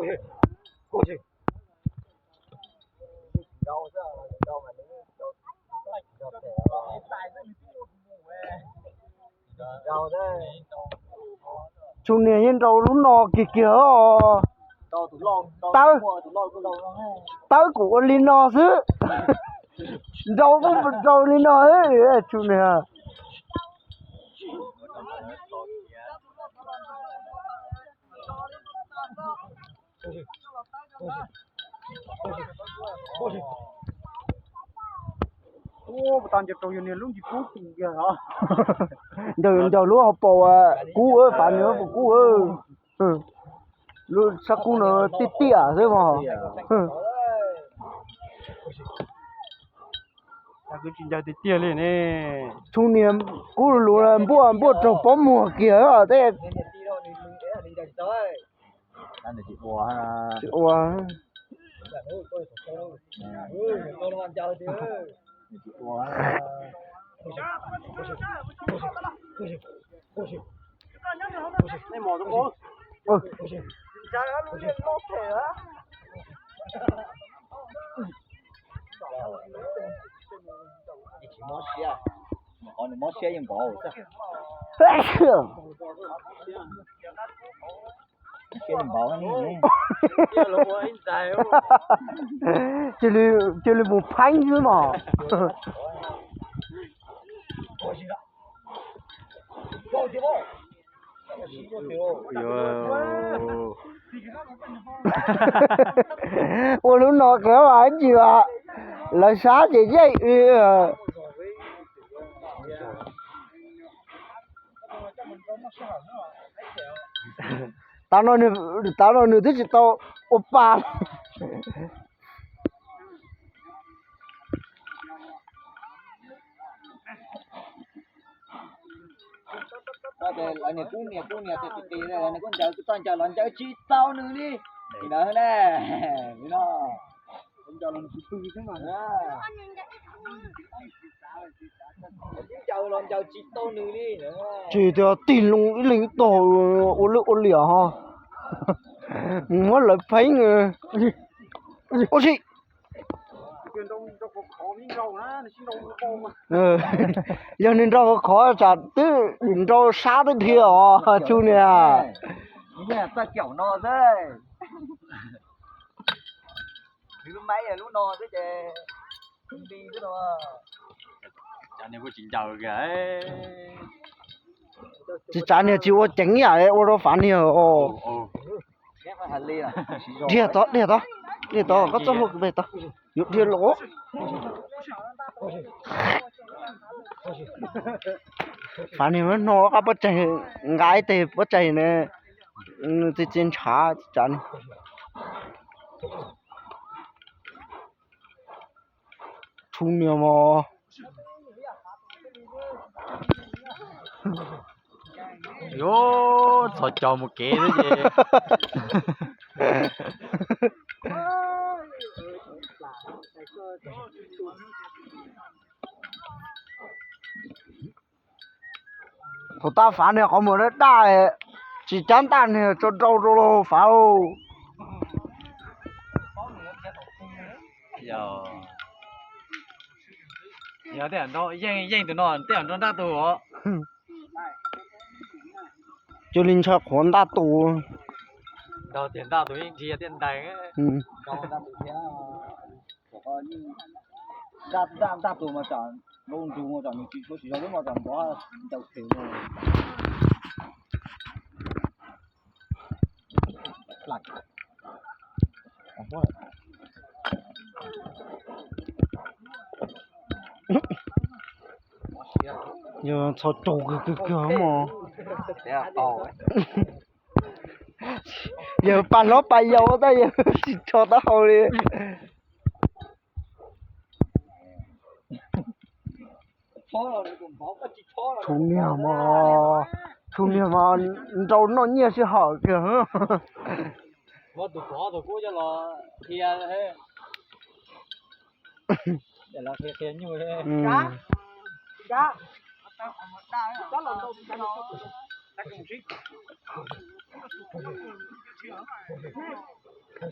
Txhua niag yeej nrau lub no kiag kiag os. Tawb, tawb kuj ua li no xwb. Nrau kuj nrau li no xwb txhua niag. Ua, puas tau ncaws rau yus niag lub ntsis kub tus kiag os. Ncaws, ncaws lub hauv paus kub, fav niag hauv paus kub. Lub sab kub no tiaj tiaj xwb mog. Tsis ncaws tiag tiag li ne. Txhua niag kub lus npuaj npuaj raug pob muag kiag tej. Tsis ua. Mob siab, mob siab yeej npaum. Cia li mus pheeb xwb mog. Ua lub no qhov mas tsis as, lawv sab ces yeej. Tav no, tav no nws twb tsis tau ua pa. Lawv niag kub niag kub niag tiag tiag, lawv niag kub ncaws txoj ncaws los ncaws tsis tau nws li. Ntawd ne, no, ncaws los nws pw pw xwb mas. Ncaws los ncaws tsis tau nws li. Tsis tias tig loo ib leeg tog ua lwj ua liam ho. Muab lawv pheeb. Ua si. Yog nws nrau khov khov tsam twb nrau sab twb dhia os txhua niag. Tsis tsav niag tsis ua ceev yam ua rau fav niag os. Dhia tod, dhia tod, dhia tod, koj txoj hlua pem tod, yuav dhia los. Fav niag no qab pob tsaig, nqa ib teg pob tsaig ne, txi txi ntshav tsis tsav ne. Txhua niag mog. Yuav txhos caug mus kev xwb ces. Thaum tab fav niag qhov muag daj daj, tsis cab ntaj niag tso rau rau lauj fav. Yog tej zaum nrau yeej yeej tus no tej zaum nrau ntaj tus os. Cia li ntshai qhuav ntaj tus. Nrau tiag ntaj tus yeej dhia tiaj ntais. Ntaj tus mas tsam nrau nrug mas tsam nws tsis tshua tsis zog lub mas tsam nrov ncaws phem. Yog txhos caug kawg kawg kawg mog. Yog pas hlob pas yau tab yog tsis tso taub hau li. Txhua niag mas, txhua niag mas nrau noj nyiaj sij hawm kiag. Tab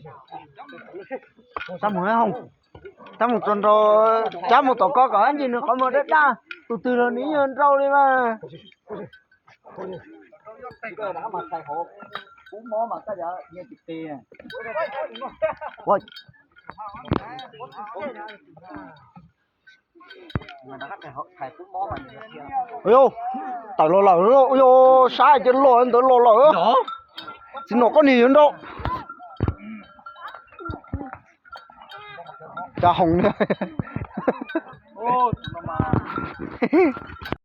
mus, tab mus rau nraud, cab mus tom ko kom ib ntsis nws qhov muag daj daj, tus twg los nws yeej yuav nrau li mas. Ua, tawm los lawm, ua, sab ces los ntawd los lawm. Txiv nom koj niag yuav nrau. Cas hoom.